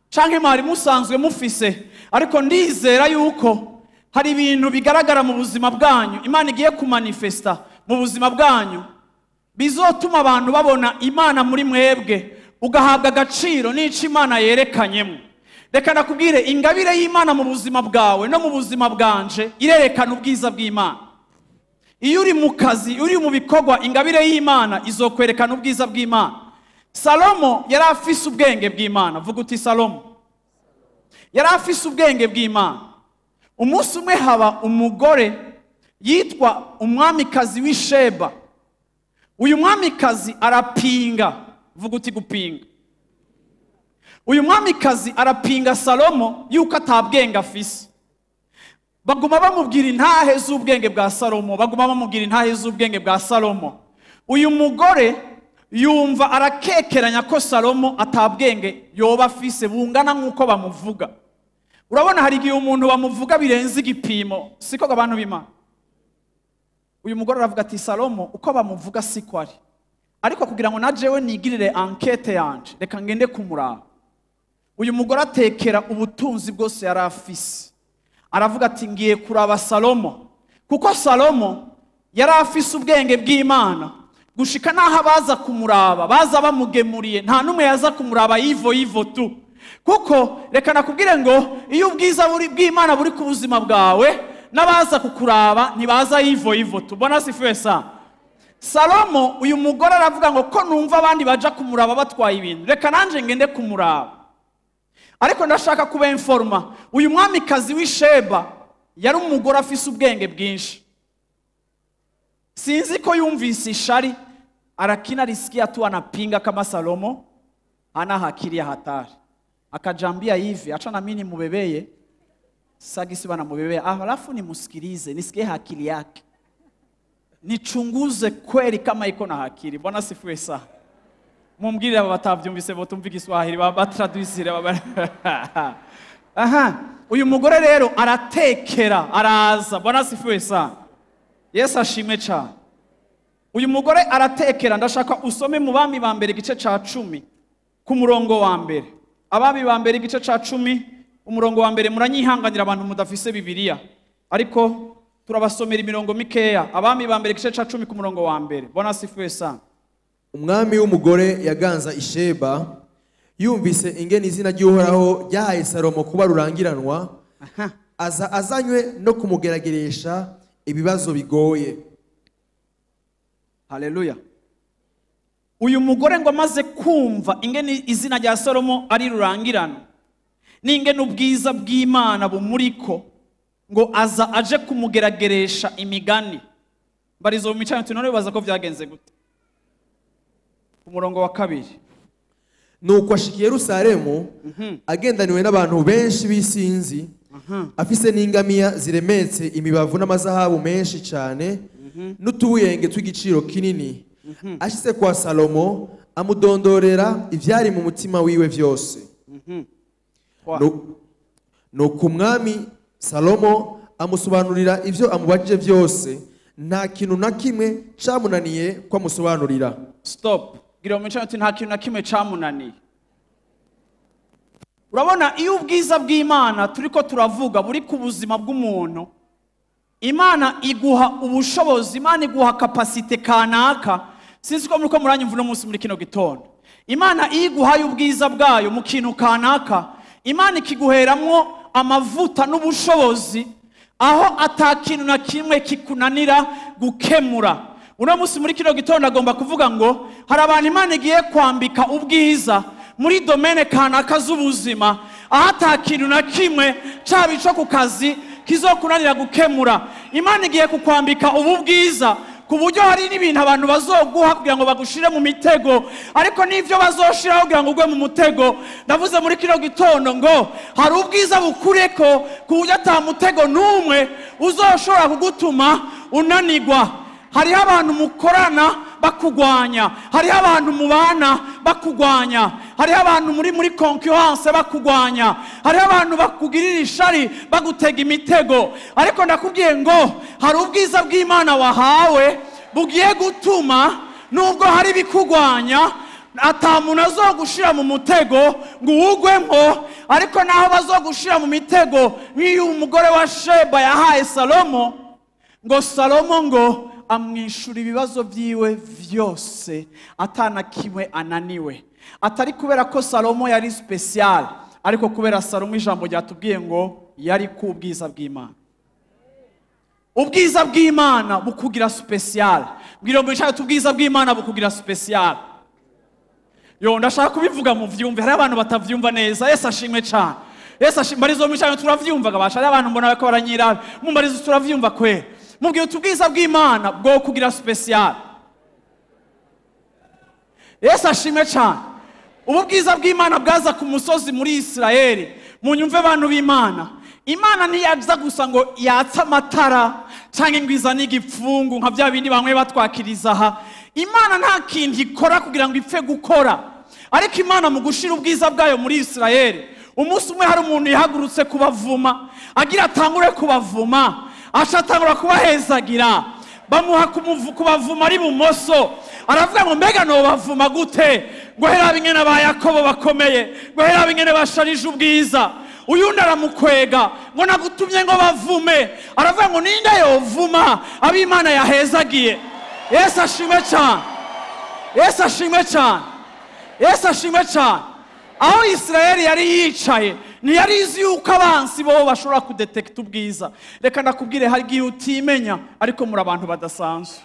canke mwari musanzwe mufise, ariko ndizera yuko hari ibintu bigaragara mu buzima bwanyu Imana igiye kumanifesta mu buzima bwanyu, bizotuma abantu babona Imana muri mwebwe, ugahabwa agaciro n'ico Imana yerekanyemo. Reka nakubwire, ingabire y'Imana mu buzima bwawe no mu buzima bwanje irerekana ubwiza bw'Imana. Iyo uri mu kazi, uri mu bikorwa, ingabire y'Imana izokwerekana ubwiza bw'Imana. Salomo yari afise ubwenge bw'Imana. Vuga uti Salomo yari afise ubwenge bw'Imana. Umunsi umwe haba umugore yitwa umwamikazi w'Isheba. Uyu mwamikazi arapinga. Vuga uti gupinga. Uyu mwamikazi arapinga Salomo yuko atabwenge afise. Baguma bamubwira intahe z'ubwenge bwa Salomo, baguma bamubwira intahe z'ubwenge bwa Salomo. Uyu mugore yumva arakekeranya ko Salomo atabwenge yoba afise bungana nk'uko bamuvuga. Urabona hari igihe umuntu bamuvuga birenze igipimo, siko abantu b'Imana. Uyu mugore aravuga ati Salomo uko bamuvuga siko ari, ariko kugira ngo na jewe nigirire enquête yanje reka ngende kumuraba. Uyu mugore atekera ubutunzi bwose yari afise, aravuga ati ngiye kuraba Salomo, kuko Salomo yari afise ubwenge bw'Imana gushika naho abaza kumuraba baza bamugemuriye, nta n'umwe yaza kumuraba yivo yivo tu. Kuko reka nakubwire ngo iyo ubwiza buri bw'Imana buri ku buzima bwawe, n'abaza kukuraba ntibaza yivo yivo tu. Bona sifiwe sana. Salomo uyu mugore aravuga ngo ko numva abandi baja kumuraba batwaye ibintu, reka nanje ngende kumuraba. Ariko ndashaka kuba informa, uyu mwamikazi w'Isheba yari umugore afise ubwenge bwinshi. Sinzi ko yumvise ishari, arakina risikia tu anapinga kama Salomo ana hakiri ya hatari. Akajambia hivi, acha na mimi nimubebeye, sagisi bana mubebeye, halafu nimusikilize, nisikie hakili yake, nichunguze kweli kama iko na hakili. Bwana sifiwe sana. Mumbwire aba batavyumvise botumva Igiswahili batraduisire. Aha, uyu mugore rero aratekera araza. Bwana sifiwe sana. Yesu ashimwe cyane. Uyu mugore aratekera. Ndashaka usome mu Bami ba mbere igice ca 10 ku murongo wa mbere. Abami ba mbere igice ca 10 umurongo wa mbere. Muranyihanganira abantu mudafise Bibiliya, ariko turabasomera imirongo mikeya. Abami ba mbere igice ca 10 ku murongo wa mbere. Bwana sifiwe sana. Umwami w'umugore yaganza Isheba yumvise ingene izina ry'Uhoraho ryahaye Salomo kuba rurangiranwa, aza azanywe no kumugerageresha ibibazo bigoye. Haleluya. Uyu mugore ngo amaze kumva ingene izina rya Salomo ari rurangiranwa n'ingene ubwiza bw'Imana bumuriko, ngo aza aje kumugerageresha imigani. Mbarizo mu micano tunone baza ko vyagenze gute. Umurongo wa kabiri. Nuko ashika Yerusalemu agendaniwe n'abantu benshi b'isinzi, afise n'ingamiya ziremetse imibavu n'amazahabu menshi cyane n'utubuyenge tw'igiciro kinini. Ashitse kwa Salomo amudondorera ivyari mu mutima wiwe vyose. Nuko umwami Salomo amusobanurira ivyo amubajije vyose, nta kintu na kimwe camunaniye ko amusobanurira. Stop. Gira mu ati nta kintu na kimwe camunaniye. Urabona iyo ubwiza bw'Imana turiko turavuga buri ku buzima bw'umuntu, Imana iguha ubushobozi, Imana iguha capacité kanaka. Sinzi ko muriko muranyumva uno munsi muri kino gitondo. Imana iguhaye ubwiza bwayo mu kintu kanaka, Imana ikiguheramwo amavuta n'ubushobozi aho atakintu na kimwe kikunanira gukemura. Uno munsi muri kino gitondo agomba kuvuga ngo hari abantu Imana igiye kwambika ubwiza muri domaine kanaka z'ubuzima, aho atakintu na kimwe caba ico ku kazi kizokunanira gukemura. Imana igiye kukwambika ubu bwiza ku buryo hari n'ibintu abantu bazoguha kugira ngo bagushire mu mitego, ariko n'ivyo bazoshiraho kugira ngo ugwe mu mutego. Ndavuze muri kino gitondo ngo hari ubwiza bukureko ku buryo ata mutego n'umwe uzoshobora kugutuma unanigwa. Hariho abantu mukorana bakugwanya, hariho abantu mubana bakugwanya, hariho abantu muri concurrence bakugwanya, hariho abantu bakugirira ishari bagutega imitego. Ariko ndakubwiye ngo hari ubwiza bw'Imana wahawe bugiye gutuma nubwo hari bikugwanya ata muntu azogushira mu mutego ngo uwugwemo. Ariko naho bazogushira mu mitego nk'iyo umugore wa Sheba yahaye Salomo, ngo Salomo ngo amwishura ibibazo vyiwe vyose atana kimwe ananiwe. Atari kubera ko Salomo yari special, ariko kubera Salomo ijambo ryatubwiye ngo yari ku bwiza bw'Imana. Ubwiza bw'Imana bukugira special. Mbwira ngo nshaka ubwiza bw'Imana bukugira special. Yo ndashaka kubivuga mu vyumve, hari abantu batavyumva neza. Yesu ashimwe cyane. Yesu ashimwe. Mbarizo micano turavyumvaga basha, hari abantu mbona ko baranyira. Mumbarizo turavyumva kwe. Mubwiye ubwiza bw'Imana bwo kugira special. Yesu ashimwe cyane. Ubu bwiza bw'Imana bwaza ku musozi muri Isirayeli. Munyumve bantu b'Imana, Imana ntiyaza gusa ngo yatse amatara cyangwa ngo izane igipfungu nka bya bindi bamwe batwakiriza aha. Imana nta kintu ikora kugira ngo ipfe gukora, ariko Imana mu gushira ubwiza bwayo muri Isirayeli, umunsi umwe hari umuntu yahagurutse kubavuma, agira atangure kubavuma, aca atangura kubahezagira, bamuha kubavuma ari bumoso. Aravuga ngo mbega nobavuma gute, ngo hera ingene ba Yakobo bakomeye, ngo hera ingene basharije ubwiza. Uyundi aramukwega ngo nagutumye ngo bavume. Aravuga ngo ninde yovuma ab'Imana yahezagiye? Yesu ashimwe cyane, Yesu ashimwe cyane, Yesu ashimwe cyane. Aho Isirayeli yari yicaye ntiyari izi yuko abansi bo bashobora kudetekta ubwiza. Reka ndakubwire, hari igihe utimenya ariko muri abantu badasanzwe.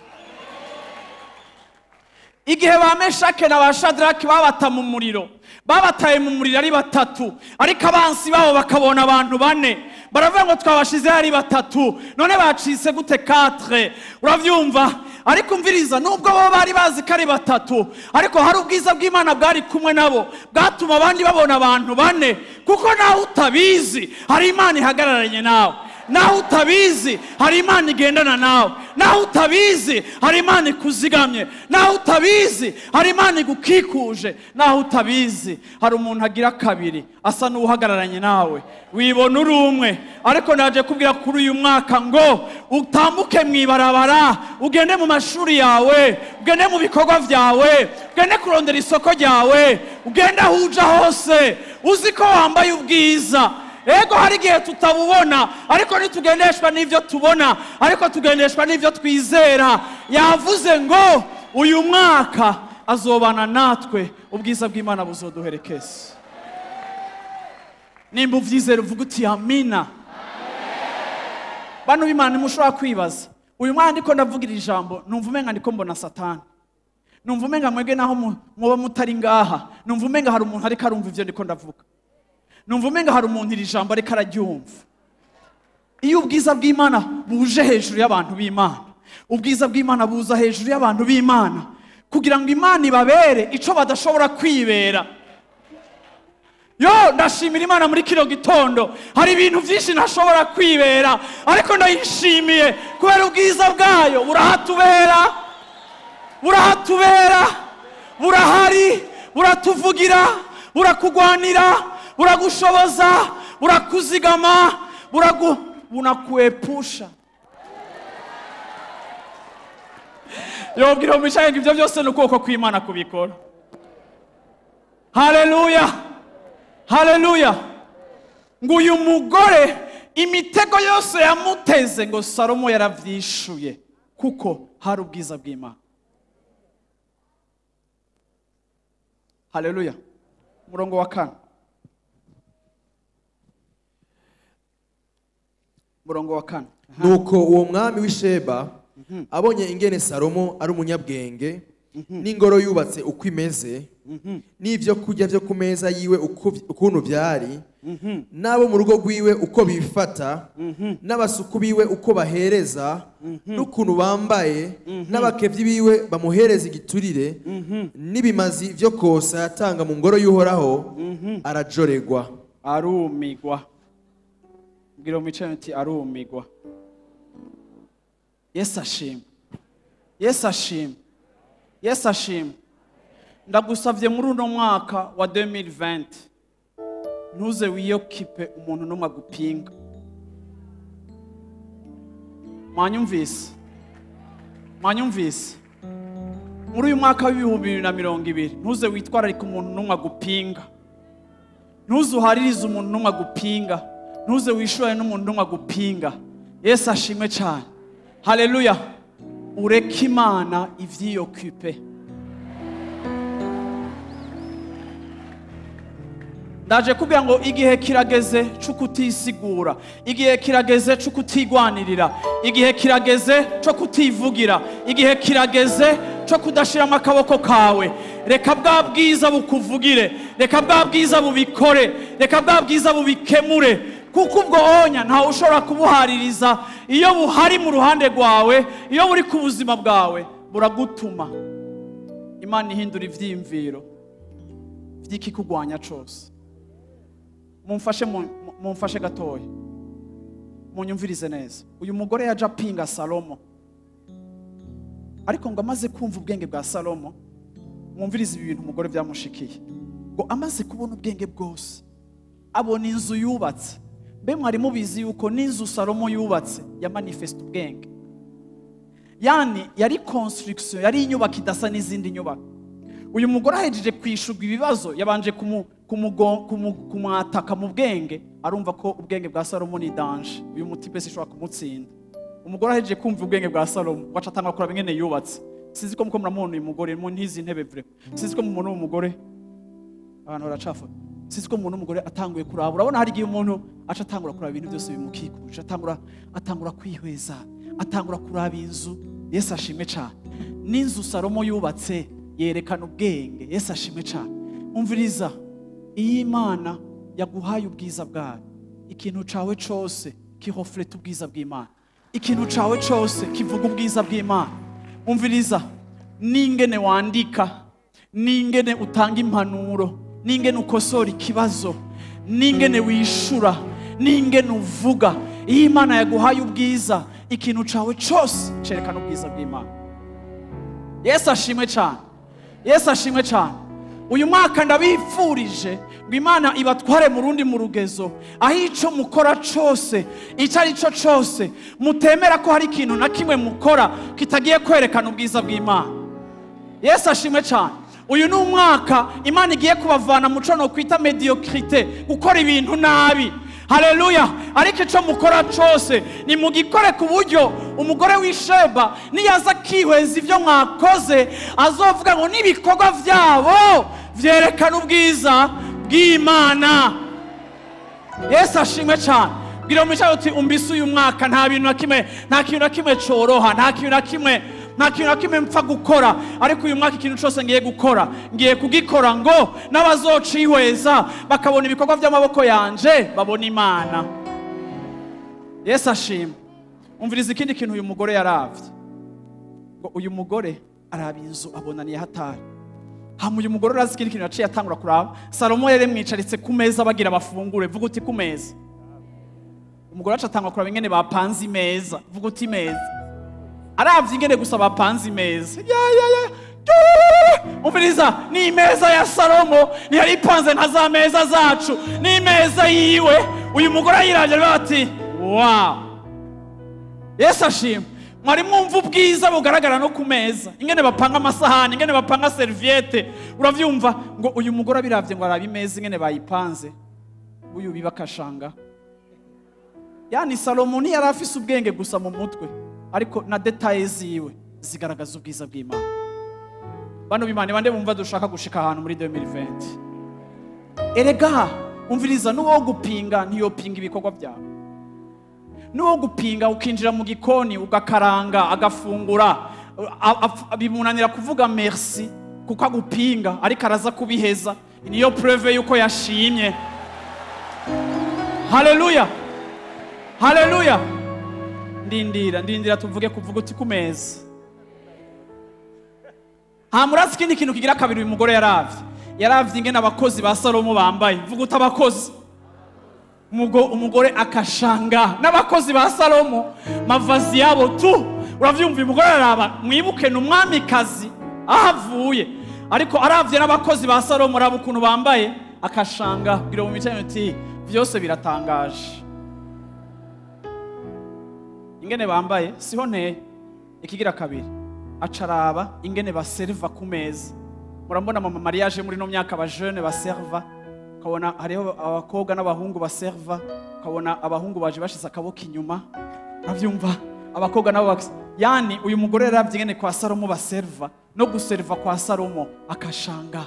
Igihe ba Meshake na ba Shadraki babata mu muriro, babataye mu muriro ari batatu, ariko abansi babo bakabona abantu bane, baravuga ngo twabashize ari batatu, none bacitse gute 4? Uravyumva? Ariko umviriza, nubwo bo bari bazi ko ari batatu, ariko hari ubwiza bw'Imana bwari kumwe nabo, bwatuma abandi babona abantu bane. Kuko nawe utabizi hari Imana ihagararanye nawe, nawe utabizi hari Imana igendana nawe, nawe utabizi hari Imana ikuzigamye, nawe utabizi hari Imana igukikuje, nawe utabizi hari umuntu agira kabiri asa n'uhagararanye nawe, wibona uri umwe. Ariko naje kubwira kuri uyu mwaka ngo utambuke mwibarabara, ugende mu mashuri yawe, ugende mu bikorwa byawe, ugende kurondera isoko ryawe, ugende aho uja hose uzi ko wambaye ubwiza. Ego hari igihe tutabubona, ariko ntitugendeshwa n'ibyo tubona, ariko tugendeshwa n'ibyo twizera. Yavuze ngo uyu mwaka azobana natwe, ubwiza bw'Imana buzoduherekeza. Nimba uvyizera uvuga uti amina. Bantu b'Imana, ntimushobora kwibaza uyu mwana ndiko ndavugira ijambo, numva umenga ndiko mbona Satani, numva umenga mwebwe naho mwoba mutari ngaha, numva umenga hari umuntu ariko arumva ivyo ndiko ndavuga, numva umenga hari umuntu iri jambo ariko araryumva. Iyo ubwiza bw'Imana buje hejuru y'abantu b'Imana, ubwiza bw'Imana buza hejuru y'abantu b'Imana kugira ngo Imana ibabere ico badashobora kwibera. Yo, ndashimira Imana muri kino gitondo, hari ibintu byinshi ntashobora kwibera, ariko ndayishimiye kubera ubwiza bwayo burahatubera, burahatubera, burahari, buratuvugira, burakugwanira, buragushoboza, burakuzigama, bunakuepusha. Yobwira umwishaye ngo ibyo byose ni ukuboko kw'Imana kubikora. Haleluya, haleluya. Ngo uyu mugore imitego yose yamuteze ngo Salomo yaravyishuye, kuko hari ubwiza bw'Imana. Haleluya. Murongo wa kane, murongo wa kane. Nuko uwo mwami w'Isheba abonye ingene Salomo ari umunyabwenge, n'ingoro yubatse uko imeze, n'ivyo kurya vyo ku meza yiwe ukuntu byari, n'abo mu rugo rwiwe uko bifata, n'abasuku biwe uko bahereza, n'ukuntu bambaye, n'abakevyi biwe bamuhereza igiturire, n'ibimazi vyo kosa yatanga mu ngoro y'Uhoraho, arajoregwa, arumigwa. Mbwira umwicaye uti arumigwa. Yesu ashimwe, Yesu ashimwe, Yesu ashimwe. Ndagusavye muri uno mwaka wa 2020 ntuze wiyokipe umuntu n'umwe agupinga. Mwanyumvise? Mwanyumvise? Muri uyu mwaka w'2020 ntuze witwararike umuntu n'umwe agupinga, ntuze uharirize umuntu n'umwe agupinga, ntuze wishore n'umuntu n'umwe agupinga. Yesu ashimwe cyane. Haleluya. Ureke Imana ivyiyokipe. Ndaje kubwira ngo igihe kirageze cyo kutisigura, igihe kirageze cyo kutigwanirira, igihe kirageze cyo kutivugira, igihe kirageze cyo kudashiramo akaboko kawe. Reka bwa bwiza bukuvugire, reka bwa bwiza bubikore, reka bwa bwiza bubikemure, kuko ubwo onya ntawe ushobora kubuhaririza. Iyo buhari mu ruhande rwawe, iyo buri ku buzima bwawe, buragutuma Imana ihindura ivyiyumviro by'ikikugwanya cose. Mumfashe gatoya, munyumvirize neza. Uyu mugore yaje apinga Salomo, ariko ngo amaze kumva ubwenge bwa Salomo, mwumvirize ibi bintu umugore byamushikiye. Ngo amaze kubona ubwenge bwose, abona inzu yubatse. Mbe mwari mubizi yuko n'inzu Salomo yubatse ya manifeste ubwenge? Yani yari construction, yari inyubako idasa n'izindi nyubako. Uyu mugore ahejeje kwishurwa ibibazo, yabanje kumwataka mu bwenge, arumva ko ubwenge bwa Salomo ni danger, uyu mutipe sishobora kumutsinda. Umugore ahejeje kumva ubwenge bwa Salomo, waca atanga kuraba ingene yubatse. Sinzi ko muko muramubona uyu mugore mu ntizi ntebe vre. Sinzi ko mubona uyu mugore, abantu baracafa. Sinzi ko mubona umugore atanguye kuraba. Urabona hari igihe umuntu aca atangura kuraba ibintu byose bimukikuje, atangura kwihweza, atangura kuraba inzu. Yesu ashimwe cyane. N'inzu Salomo yubatse yerekana ubwenge. Yesu ashimwe cyane. Umviriza, iyo Imana yaguhaye ubwiza bwayo, ikintu cawe cose kirofleta ubwiza bw'Imana, ikintu cawe cose kivuga ubwiza bw'Imana. Umviriza, n'ingene wandika, n'ingene utanga impanuro, n'ingene ukosora ikibazo, n'ingene wishura, n'ingene uvuga, iyo Imana yaguhaye ubwiza, ikintu cawe cose cerekana ubwiza bw'Imana. Yesu ashimwe cyane. Yesu ashimwe cyane. Uyu mwaka ndabifurije ngo Imana ibatware mu rundi mu rugezo, aho ico mukora cose, ico ari cyo cose, mutemera ko hari ikintu na kimwe mukora kitagiye kwerekana ubwiza bw'Imana. Yesu ashimwe cyane. Uyu ni umwaka Imana igiye kubavana mu co no kwita mediocrité, gukora ibintu nabi. Haleluya. Ariko ico mukora cose ni mugikore ku buryo umugore w'Isheba niyaza akihweza ivyo mwakoze, azovuga ngo n'ibikorwa vyabo vyerekana ubwiza bw'Imana. Yesu ashimwe cyane. Bwira umuco uti umbise uyu mwaka nta bintu na kimwe, nta kintu na kimwe coroha, nta kintu na kimwe, nta kintu na kimwe mpfa gukora, ariko uyu mwaka ikintu cose ngiye gukora, ngiye kugikora ngo n'abazocihweza bakabona ibikorwa by'amaboko yanje babona Imana. Yesu ashimwe. Umviriza ikindi kintu uyu mugore yaravye. Ngo uyu mugore araba inzu abona ni hatari. Hama uyu mugore urazi ikindi kintu yaciye atangura kuraba. Salomo yari mwicaritse ku meza bagira bafungure, vuga uti ku meza. Umugore aca atangura kuraba ingene bapanze imeza, vuga uti imeza. Aravye ingene gusa bapanze imeza. Ya ya ya. Umviriza, ni imeza ya Salomo, ntiyari ipanze nka za meza zacu, ni imeza yiwe. Uyu mugore ayiravye aravuga ati wow. Yesu ashimwe. Mwari mwumva ubwiza bugaragara no ku meza, ingene bapanga amasahani, ingene bapanga serviette. Uravyumva ngo uyu mugore abiravye ngo araba imeza ingene bayipanze, uyu biba kashanga. Yani Salomo ntiyari afise ubwenge gusa mu mutwe, ariko na details ziwe zigaragaza ubwiza bw'Imana. Bano b'Imana bande bumva dushaka gushika ahantu muri 2020. Erega umviriza, n'uwo gupinga ntiyopinga ibikorwa byawe. N'uwo gupinga ukinjira mu gikoni ugakaranga agafungura, bimunanira kuvuga merci kuko agupinga, ariko araza kubiheza. Niyo preuve yuko yashimye. Haleluya. Haleluya. Ndindira tuvuge kuvuga uti ku meza. Hamurazi ikindi kintu kigira kabiri uyu mugore yaravye. Yaravye ingene abakozi ba Salomo bambaye. Vuga uti abakozi. Umugore akashanga n'abakozi ba Salomo mavazi yabo tu. Uravyumva, umugore araba, mwibuke ni umwamikazi ahavuye, ariko aravye n'abakozi ba Salomo araba ukuntu bambaye akashanga. Bwira mu mico uti vyose biratangaje ingene bambaye, siho nteye. Ikigira kabiri acaraba ingene baserva ku meza. Murambona mama mariage muri no myaka ba jeune baserva, ukabona hariho abakobwa n'abahungu baserva, ukabona abahungu baje bashize akaboko inyuma, uravyumva, abakobwa nabo yani uyu mugore yaravye ingene kwa Salomo baserva no guserva kwa Salomo akashanga.